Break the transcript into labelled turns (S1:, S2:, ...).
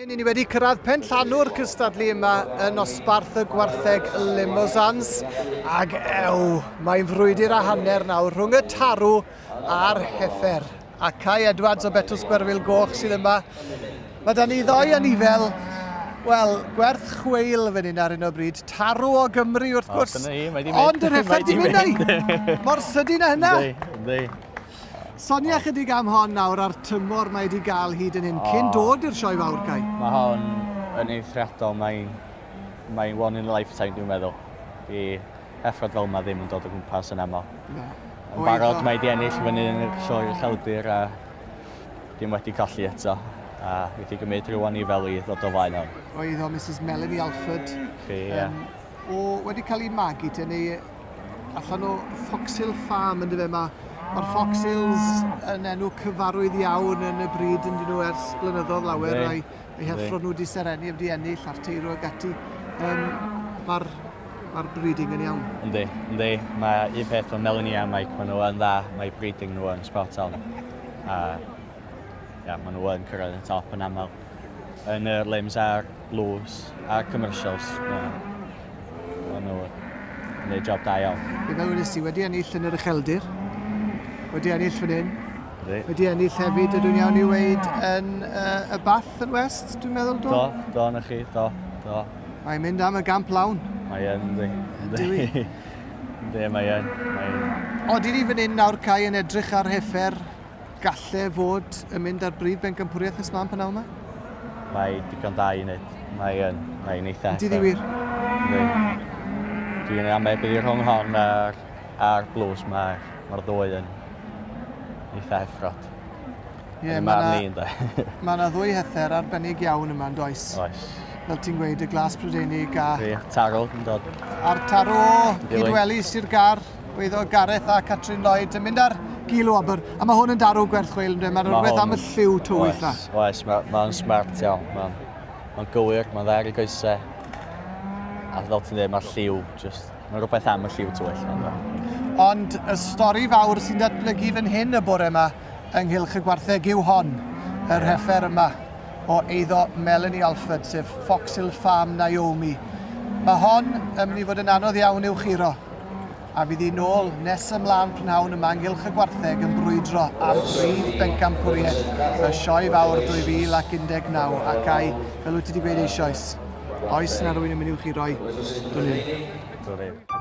S1: Ni wedi cyrraedd pen llanw'r cystadlu yma yn nosbarth y gwartheg Limousins ac ew, mae'n frwydr a hanner nawr rhwng y tarw a'r heffer. A Kai Edwards o Betws Gwerfyl Goch sydd yma. Mae da ni ddoi anifel, wel, gwerth chweil fan hyn ar hyn o bryd. Tarw o Gymru wrth gwrs.
S2: O, dyna hi, mae di mynd.
S1: Ond yr heffer di mynd ai. Mor sydyn â hynna.
S2: Yndi, yndi.
S1: Sonia chydig am hon nawr a'r tymor mae wedi gael hyd yn hyn, cyn dod i'r sioe fawr, Kai.
S2: Mae hon yn eithriadol, mae'n mae one in a lifetime dwi'n meddwl. Di effrod fel yma ddim yn dod o gwmpas yn aml.
S1: Na.
S2: Yn barod mae di ennill fyny yn y sioe ucheldir a dim wedi colli eto. A wedi gymryd rhyw anifel i ddod o flaen hon.
S1: Oedd o Mrs Melanie Alford.
S2: Chi, ie.
S1: Um, o, wedi cael ei magu te neu allan o Foxhill Farm yn dyfe, mae Mae'r Fox Hills yn enw cyfarwydd iawn yn y bryd yn dyn nhw ers blynyddoedd lawer. A'i, ei heffro nhw wedi serennu, wedi ennill a'r teirw ag ati. Um, Mae'r mae breeding yn iawn.
S2: Yndi, yndi. Mae un peth o Melanie a Mike, maen nhw yn dda, mae breeding nhw yn spot on. A ia, maen nhw yn cyrraedd y top yn aml. Yn y limbs a'r blues a'r commercials, maen nhw yn gwneud job da iawn.
S1: Fe fel wedes ti, wedi ennill yn yr ucheldir, wedi ennill fan hyn,
S2: Yndi.
S1: wedi ennill hefyd, ydw i'n iawn i weud, yn uh, y Bath yn West, dwi'n meddwl, do?
S2: Do, do, na chi, do, do.
S1: Mae'n mynd am y gamp lawn.
S2: Mae yn, yndi.
S1: Yndi.
S2: Yndi, mae yn. Mae...
S1: Oeddi ni fan hyn nawr, Kai, yn edrych ar heffer galle fod yn mynd ar brif bencampwriaeth nes mlaen p'nawn 'ma?
S2: Mae digon da i wneud. Mae yn, mae'n eitha.
S1: Ydy wir?
S2: Yndi. Dwi'n amau bydd rhwng hon a'r, a'r blues mae'r ma ddwy yn eitha heffrod.
S1: Ie,
S2: Yn
S1: mae
S2: marn
S1: 'na
S2: i, ynde.
S1: ma' 'na ddwy heffer arbennig iawn yma, yn does?
S2: Oes.
S1: Fel ti'n gweud, y glas Prydeinig a...
S2: Ie, tarw yn dod.
S1: A'r tarw gydweli Sir Gâr. Weiddo Gareth a Catrin Lloyd yn mynd ar gil wobr. A mae hwn yn darw gwerth chweil, ynddo? Mae'n rhywbeth am y lliw tywyll na.
S2: Oes, oes, mae'n ma smart iawn. Mae'n ma gywir, mae'n dda ar ei goesau. A fel ti'n dweud, mae'r lliw, just, mae'n rhywbeth am y lliw tywyll.
S1: Ond y stori fawr sy'n datblygu fan hyn y bore yma ynghylch y gwartheg yw hon, yr heffer yma o eiddo Melanie Alford, sef Foxhill Farm Naomi. Mae hon yn mynd i fod yn anodd iawn i'w churo. A fydd hi nôl nes ymlaen prynhawn yma ynghylch y gwartheg yn brwydro am brif bencampwriaeth y Sioe Fawr 2019 ac ai, fel wyt ti wedi gweud eisoes, oes yna rhywun yn mynd i'w chi roi? Dwn i'm.
S2: Dwn i'm.